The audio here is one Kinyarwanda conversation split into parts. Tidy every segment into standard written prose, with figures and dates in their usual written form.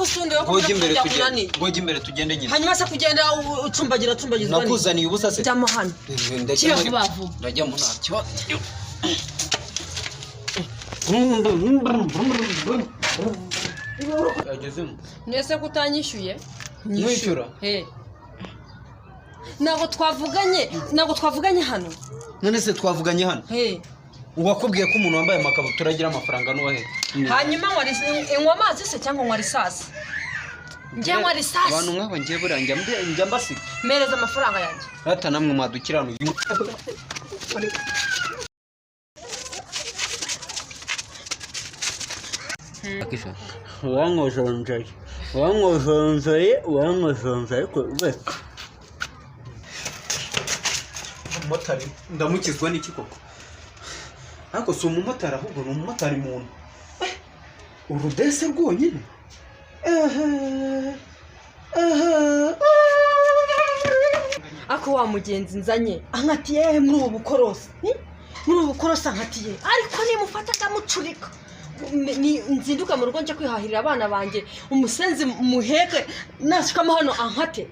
Ako si undi wo Ngo ujye imbere kujya tugende, kunaniye. ngo ujye imbere tugende nyine. Hanyuma se kugenda ucumbagira ucumbagizwa ni? Nakuzaniye ubusa se? Jyamo hano. Ndajyamo Kiba ariko. vuba vuba. Ndajyamo nta kibazo. Yagezemo. Mwese ko utanyishyuye? Mwishyura? He. Ntabwo twavuganye, ntabwo twavuganye hano. None se twavuganye hano? He. Uwakubwiye ko umuntu wambaye amakabutura agira amafaranga n'uwahe? Hanyuma nywa amazi se cyangwa nywa risasi? Njye nywa risasi. Abantu nk'aba ngiye buriya njya mbasiga. Mpereza amafaranga yanjye. Rata namwe mwadukiranuye. Wankojonjoye, wankojonjoye, wankojonjoye, ariko reka. Umumotari ndamukizwa n'iki koko? Ariko si umumotari, ahubwo ni umumotari muntu. Urudese rwonyine. Ehe, ehe. Ako wa mugenzi nzanye ankatiye he muri ubu bukorosi? Muri ubu bukorosi ankatiye, ariko nimufata ndamucurika. Nzinduka mu rugo nje kwihahirira abana banjye, umusenzi muheke nashikamo hano ankate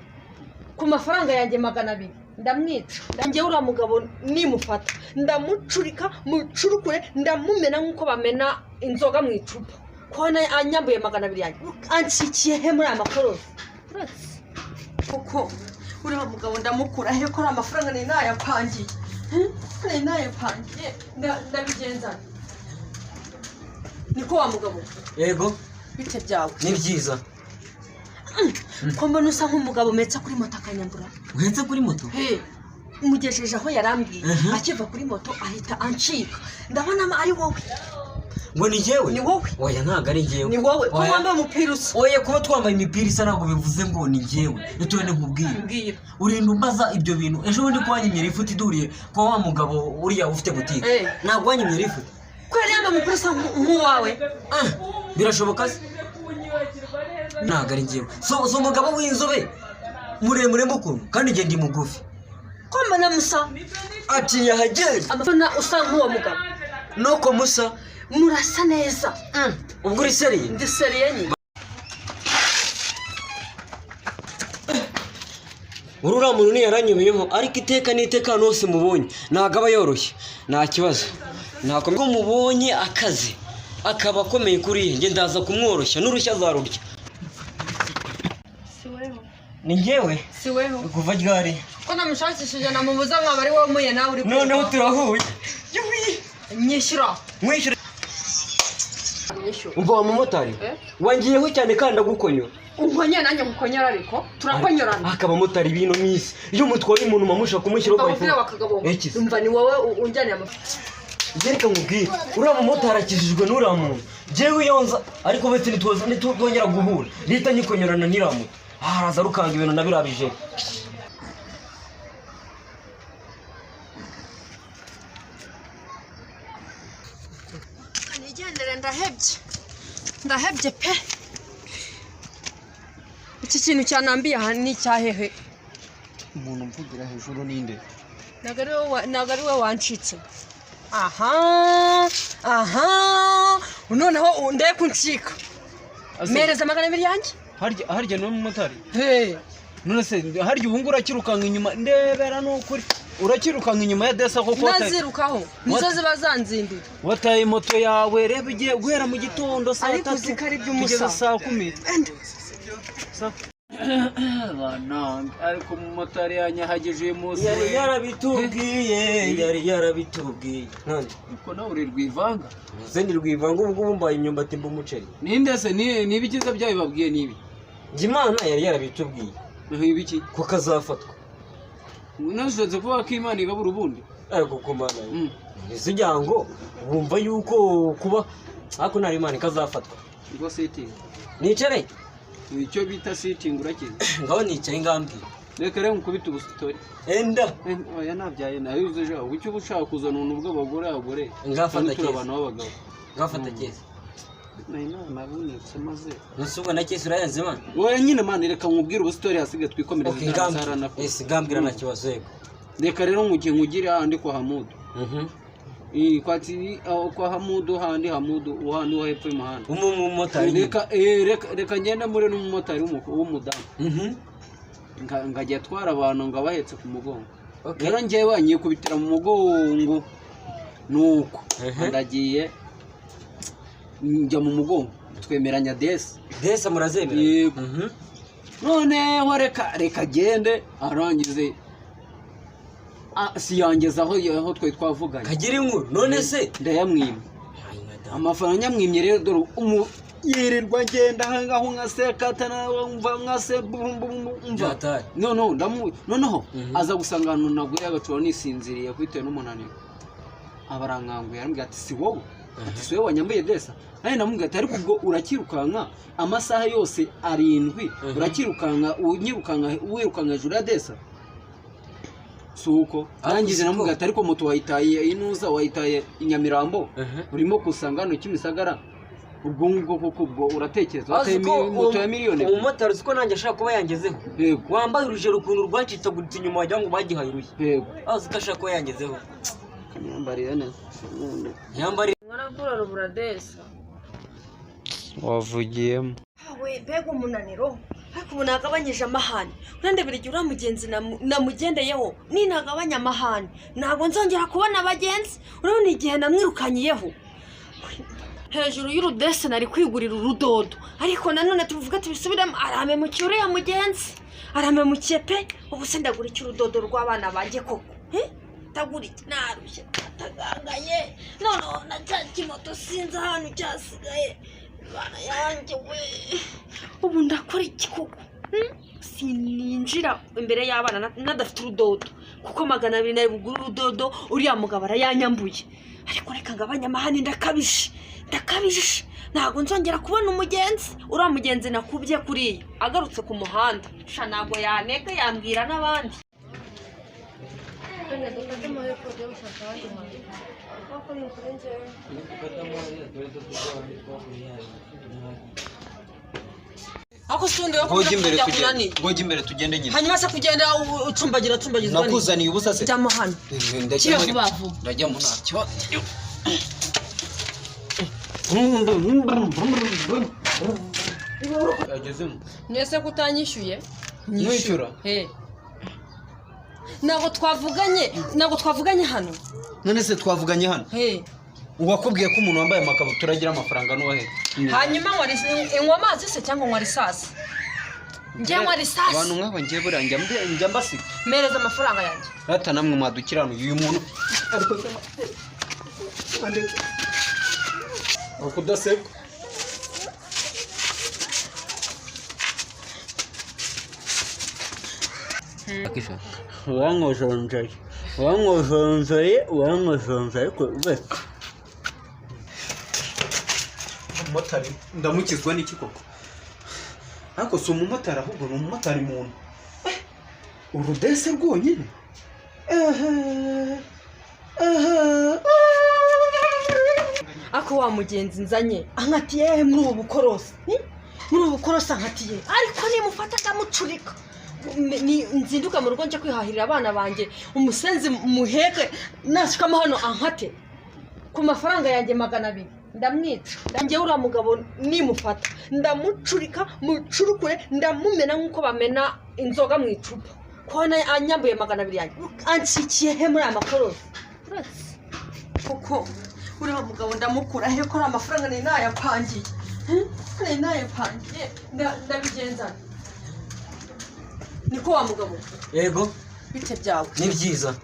ku mafaranga yanjye 200, ndamwica. Njyewe uriya mugabo nimufata ndamucurika, mucurukure, ndamumena nk'uko bamena inzoga mu icupa. Kubona anyambuye 200 yanjye, anshyikiye he muri aya makorosi? Uretse kuko uriya mugabo ndamukura he ko ari amafaranga nari nayapangiye? Nari nayapangiye, ndabigenza niko wa mugabo? Yego. Bite byawe? Ni byiza. Ko mbona usa nk'umugabo metsa kuri moto akanyambura? Uhetse kuri moto? He, mugejeje aho yarambwiye. Mhm. Akiva kuri moto ahita ancika, ndabona ari wowe. Ngo ni njyewe? Ni wowe. Oya, ntabwo ari njyewe. Ni wowe ko Oya. wambaye umupira usa. Oya, kuba twambaye imipira isa ntabwo bivuze ngo ni njyewe. Nitone nkubwire. Mbwira. Urinda umbaza ibyo bintu? Ejo bundi ko wanyimye lifuti iduriye kwa wa mugabo uriya ufite butike. Eh. Ntabwo wanyimye lifuti? Ko yari yambaye umupira usa nk'uwawe. Ah, birashoboka se? Ntabwo ari njyewe. So so umugabo w'inzobe muremure mukuntu, kandi njye ndi mugufi. Ko mbona musa. Ati yahageze. Amabona usa nk'uwo mugabo. Nuko musa. Murasa neza. Ubwo uri seriye? Ndi seriye nyine. Uriya muntu ntiyaranyobeyeho, ariko iteka n'iteka ahantu hose mubonye ntabwo aba yoroshye. Nta kibazo, ntabwo mubonye akazi akaba akomeye kuri ye, njye ndaza kumworoshya n'urushya azarurya. Si weho? Ni njyewe. Si weho? Kuva ryari? Ko namushakishije namubuza, nkaba ari wowe muye nawe uri Noneho kwiruka. turahuye. Nyishyura. Mwishyura. Nyishyura. Umva wa mumotari. Eh? Wangiyeho cyane kandi ndagukonyora. Unkonyera nanjye nkukonyera, ariko turakonyorana. Akaba motari bino minsi iyo mutwaye umuntu mamusha kumushyiraho. Umva wa kagabo. Iki se? Umva, ni wowe unjyaniye amafaranga. Njye reka nkubwire, uriya mumotari akijijwe n'uriya muntu. Njyewe iyo nza ariko bese ntitwongera guhura, leta nyikonyorana n'iriya moto, haraza rukanga ibintu na biriya bijeri. Nigendere, ndahebye, ndahebye pe. Iki kintu cyanambiye aha ni icyahehe? Umuntu mvugira hejuru ninde? Ntabwo ari wowe ntabwo ari wowe wancitse. Aha, aha, noneho ndebe kuncika. Mpereza 200 yanjye. Harya niwe mumotari? He. None se harya ubu ngubu urakirukanka inyuma? Ndebera, ni ukuri urakirukanka inyuma ya desa koko? Nazirukaho nizo ziba zanzindira. Wataye moto yawe, reba igihe guhera mu gitondo saa Ariko 3 uzi ko ari iby'umusa. kugeza saa 10. Banange, ariko umumotari yanyahagije uyu munsi. Yari We. yarabitubwiye, yari yarabitubwiye none. Ariko nawe uri rwivanga. Uze ni rwivanga, ubu ngubu mbaye imyumbati mba umuceri. Ninde se ni ibikiza byayo babwiye nibi? Njye Imana yari yarabitubwiye. Ibiki? Ko kazafatwa. Nashobotse kuvuga ko Imana ibabura ubundi. Ariko ku Mana ese ugira ngo wumva yuko kuba ariko ntari Imana ikazafatwa. Ngo sitingi. Nicare. Icyo bita sitingi urakizi? Ngaho nicaye, ngambwiye. Reka rero nkubite ubusitori. Enda. Oya, nabyaye nayo uzi ejo icyo uba ushaka kuzana ubuntu bw'abagore abagore. Ngafata Turi keza. abantu b'abagabo. Ngafata keza. Nari nabonetse maze. Nusubwo na keza urayanze Imana. Oya nyine Mana, reka nkubwire ubusitori, hasigaye twikomereze. Okay, ngambwira. Ese ngambwira, nta kibazo, yego. Reka rero nkugiye nkugire ahandi kwa Hamudu. Kwa aho kwa Hamudu, handi Hamudu uhandi wo hepfo y'umuhanda. Umumotari nyine. Reka reka ngende muri n'umumotari w'umudamu. Ngajya atwara abantu ngo abahetse ku mugongo. Okay. Rero njyewe nyikubitira mu mugongo, nuko ndagiye njya mu mugongo, twemeranya desi. Desa murazemera? Yego. Noneho reka agende arangize, siyangeza aho twari twavuganye. Kagira inkuru none se. Ndayamwimye amafaranga, nyamwimye. Rero dore yirirwa ngenda ahangaho nkasekata, mva nkase mva. Byatari. Noneho noneho aza gusanga ahantu naguye agacura nisinziriye bitewe n'umunaniro, abarankanguye, arambwira ati: "Si wowe?" Ati: "Si wowe wanyambuye desa?" Nanjye ndamubwira ati: "Ariko ubwo urakirukanka amasaha yose 7, urakirukanka, unyirukanka, wirukanka hejuru ya desa?" Si uko arangije, namubwira ati: "Ariko moto wayitaye inuza, wayitaye i Nyamirambo, urimo kusanga hano Kimisagara. Ubwo ngubwo koko ubwo uratekereza wataye Azi ko moto ya miliyoni?" Umumotari uzi ko nanjye ashaka kuba yangezeho. Yego. Wambaye urugero ukuntu rwacitsaguritse inyuma, wagira ngo bagihaye urushyi. Yego. Azi ko ashaka kuba yangezeho. Kanyambariye neza. Yambariye. Mwarakura ruburadesa. Wavugiyemo. We, mbega umunaniro! Ariko ubu nagabanyije amahane. Urandebera igihe uriya mugenzi namugendeyeho, ninagabanya amahane ntabwo nzongera kubona abagenzi. Urabona igihe namwirukanyiyeho hejuru y'urudese, nari kwigurira urudodo. Ariko nanone tuvuge tubisubiremo, aramemukiye uriya mugenzi, aramemukiye pe. Ubu se ndagura iki urudodo rw'abana banjye koko? Eh? Ndagura iki? Narushye, natagangaye. Noneho na cya kimoto sinzi ahantu cyasigaye. Bana yanjye we, ubu ndakora iki koko? Sininjira imbere y'abana nadafite urudodo, kuko 200 nari bugure urudodo, uriya mugabo arayanyambuye. Ariko reka ngabanye amahane, ndakabije, ndakabije. Ntabwo nzongera kubona umugenzi. Uriya mugenzi nakubye kuriya agarutse ku muhanda, sha ntabwo yaneka, yambwira n'abandi. Wenda dufate amahirwe tujye gushaka abandi bantu. Kuko ni kuri njyewe. Ariko si undi wo Ngoja imbere kujya tugende. kunaniye. Ngoja imbere tugende nyine. Hanyuma se kugenda ucumbagira ucumbagizwa ni Nakuzaniye ubusa se? Jyamo hano. Ndajya Kira muri vuba vuba. Ndajyamo, nta kibazo. Agezemo. Mwese ko utanyishyuye? Mwishyura? He. Ntabwo twavuganye, ntabwo twavuganye hano. None se twavuganye hano? He. Uwakubwiye ko umuntu wambaye amakabutura agira amafaranga n'uwahe? Hanyuma nywa amazi se cyangwa nywa risasi? Njye nywa risasi. Abantu nk'aba ngiye buriya njya mbasiga. Mpereza amafaranga yanjye. Rata namwe mwadukiranuye uyu muntu. Ariko kudaseka. Wankojonjoye, wankojonjoye, wankojonjoye, ariko uretse. Umumotari ndamukizwa n'iki koko? Ariko si umumotari, ahubwo ni umumotari muntu. Urudese rwonyine, ehe ehe. Ako wa mugenzi nzanye ankatiye he muri ubu bukorosi? Muri ubu bukorosi ankatiye, ariko nimufata ndamucurika. Nzinduka mu rugo nje kwihahirira abana banjye umusenzi muheke, nashikamo hano ankate ku mafaranga yanjye 200, ndamwica. Njyewe uriya mugabo nimufata ndamucurika, mucurukure, ndamumena nk'uko bamena inzoga mu icupa. Kubona anyambuye 200 yanjye, anshyikiye he muri aya makorosi? Uretse kuko uriya mugabo ndamukura he ko ari amafaranga nari nayapangiye? Nari nayapangiye, ndabigenza nte? Niko wa mugabo? Yego. Bite byawe? Ni byiza.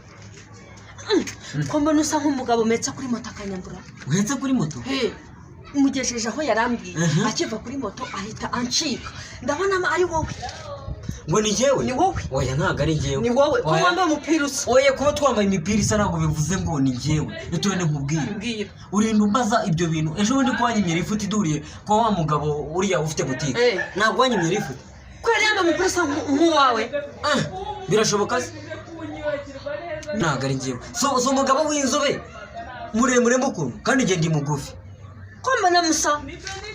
Ko mbona usa nk'umugabo umetsa kuri moto akanyambura? Uhetse kuri moto? He, mugejeje aho yarambwiye, akiva kuri moto ahita ancika. Ndabona ari wowe. Ngo ni njyewe? Ni wowe. Oya, ntabwo ari njyewe. Ni wowe ko Oya. wambaye umupira usa. Oya, kuba twambaye imipira isa ntabwo bivuze ngo ni njyewe. Nitubone nkubwire. Mbwira. Urinda umbaza ibyo bintu ejo bundi ko wanyimye lifuti duhuriye kwa wa mugabo uriya ufite butike? Eh. Ntabwo wanyimye lifuti? Ko yari yambaye umupira usa nk'uwawe. Ah, birashoboka se? Ntabwo ari njyewe. So umugabo w'inzobe muremure mukuntu, kandi njye ndi mugufi. Ko mbona musa.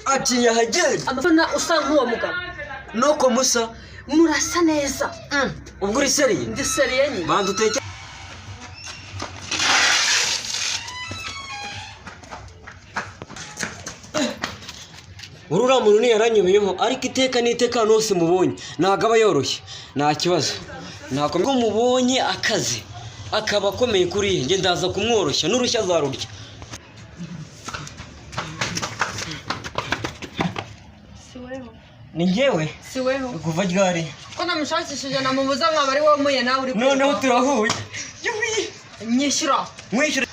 Ati yahagera. Amafana usa nk'uwo mugabo. Nuko musa. Murasa neza. Ubwo uri seriye? Ndi seriye nyine. Banza uteke. Uriya muntu ntiyaranyobeyeho, ariko iteka n'iteka ahantu hose mubonye ntabwo aba yoroshye. Nta kibazo, ntabwo mubonye akazi akaba akomeye kuriya, njye ndaza kumworoshya n'urushya azarurya. Si weho. Ni njyewe. Si weho. Kuva ryari? Ko namushakishije namubuza, nkaba ari wowe muye nawe uri Noneho turahuye. Nyishyura. Mwishyura.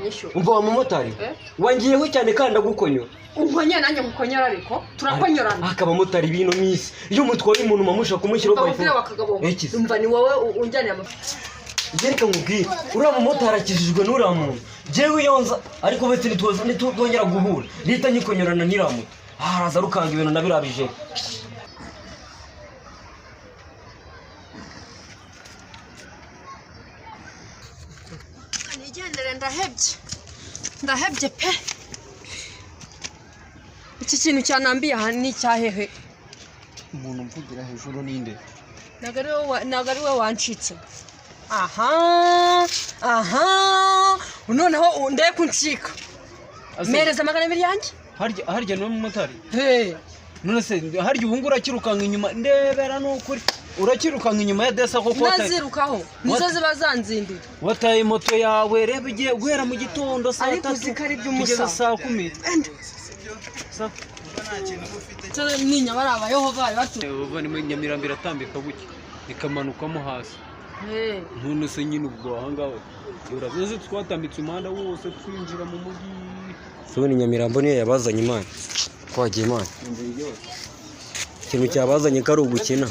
Nyishyura. Umva wa mumotari. Eh? Wangiyeho cyane kandi ndagukonyora. Unkonyera nanjye nkukonyera, ariko turakonyorana. Akaba motari bino minsi iyo mutwaye umuntu mamusha kumushyiraho. Umva wakagabo. Ekize. Umva, ni wowe unjyaniye amafaranga. Njye reka nkubwire, uriya mumotari akijijwe n'uriya muntu. Njyewe iyo nza ariko bese ntitwongera guhura, nihita nyikonyorana n'iriya moto, haraza rukanga ibintu na biriya bijeri. Nigendere, ndahebye, ndahebye pe. Iki kintu cyanambiye aha ni icyahehe? Umuntu mvugira hejuru ninde? Ntabwo ari wowe, ntabwo ari wowe wancitse. Aha, aha, noneho ndebe kuncika. Mpereza 200 yanjye. Harya niwe mumotari? Hey. None se harya ubu ngubu urakirukanka inyuma? Ndebera, ni ukuri urakirukanka inyuma ya desa koko? Nazirukaho nizo ziba zanzindira. Wataye moto yawe, reba igihe guhera mu gitondo saa Ariko 3 uzi ko ari iby'umusa. kugeza saa 10. Ninya bari abayoho bari batu. Uva ni muri Nyamirambo iratambika gutya ikamanukamo hasi. Hey. None se nyine ubwo ahangaha urabizi twatambitse umuhanda wose twinjira mu mujyi. Tubona Nyamirambo niyo yabazanye Imana, twagiye Imana, ikintu cyabazanye ko ari ugukina.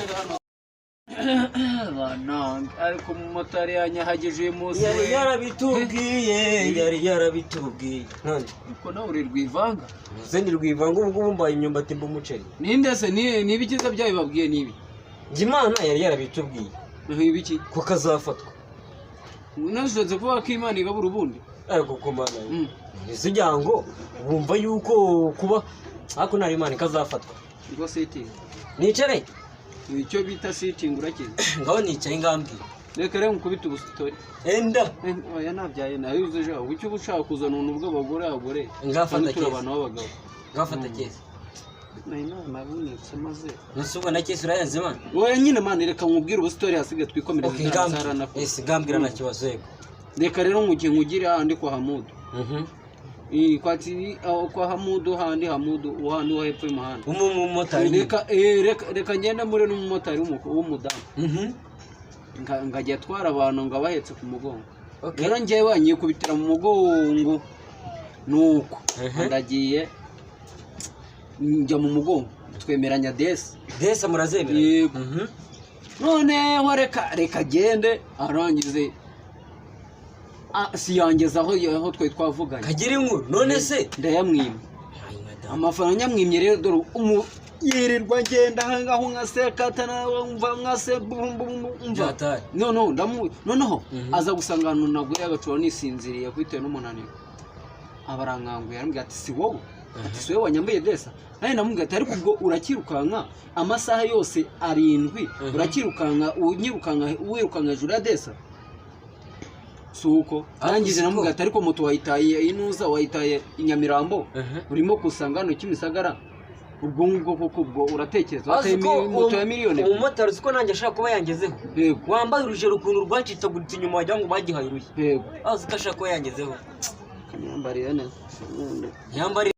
Banange, ariko umumotari yanyahagije uyu munsi. Yari We. yarabitubwiye, yari yarabitubwiye none. Ariko nawe uri rwivanga. Uze ni rwivanga, ubu ngubu mbaye imyumbati mba umuceri. Ninde se ni ibikiza byabibabwiye nibi? Njye Imana yari yarabitubwiye. Ibiki? Ko kazafatwa. Nashatse kuvuga ko Imana igabura ubundi. Ariko ku Mana ese ugira ngo wumva yuko kuba ariko ntari Imana ikazafatwa. Ngo sitingi. Nicare. Icyo bita sitingi urakizi? Ngaho nicaye, ngambwiye. Reka rero nkubite ubusitori. Enda. Oya, nabyaye nayo uzi ejo icyo uba ushaka kuzana ubuntu bw'abagore abagore. Ngafata Kandi turi keza. abantu b'abagabo. Ngafata keza. Nari nabunitse maze. Nese ubwo na keza urayanze Imana? Oya nyine mani, reka nkubwire ubusitori, hasigaye twikomereze. Okay, ngambwira ese, ngambwira nta kibazo, yego. Reka rero mu gihe nkugire hahandi kwa Hamudu. Kwa aho kwa Hamudu, hahandi Hamudu hahandi wo hepfo y'umuhanda. Umumotari nyine. Reka reka ngende muri n'umumotari w'umudamu. Ngajya atwara abantu ngo abahetse ku mugongo. Okay. Rero njyewe nyikubitira mu mugongo nuko ndagiye njya mu mugongo twemeranya desi. Desa murazemera? Yego. Noneho reka agende arangize. Siyangeza aho twari twavuganye. Kagira inkuru none se. Ndayamwima amafaranga nyamwimye. Rero dore yirirwa ngenda ahangaho nka sekata mva nka se mva. Byatari. Noneho noneho aza gusanga ahantu naguye agacura nisinziriye bitewe n'umunaniro, aba arankanguye arambwira ati: "Si wowe?" Ati: "Si wowe wanyambaye desa?" Nanjye ndamubwira ati: "Ariko ubwo urakirukanka amasaha yose 7, urakirukanka unyirukanka wirukanka hejuru ya desa?" Si uko arangije namubwira ati: "Ariko moto wayitaye inuza, wayitaye i Nyamirambo, urimo kusanga hano Kimisagara." Ubwo ngubwo koko ubwo uratekereza wataye Azi ko moto ya miliyoni uwo mumotari uzi ko nanjye ashaka kuba yangezeho. Yego. Wambaye urugero ukuntu rwacitsaguritse inyuma wagira ngo bagihaye urushyi. Yego. Azi ko ashaka kuba yangezeho. Kanyambarira neza. Yambariye.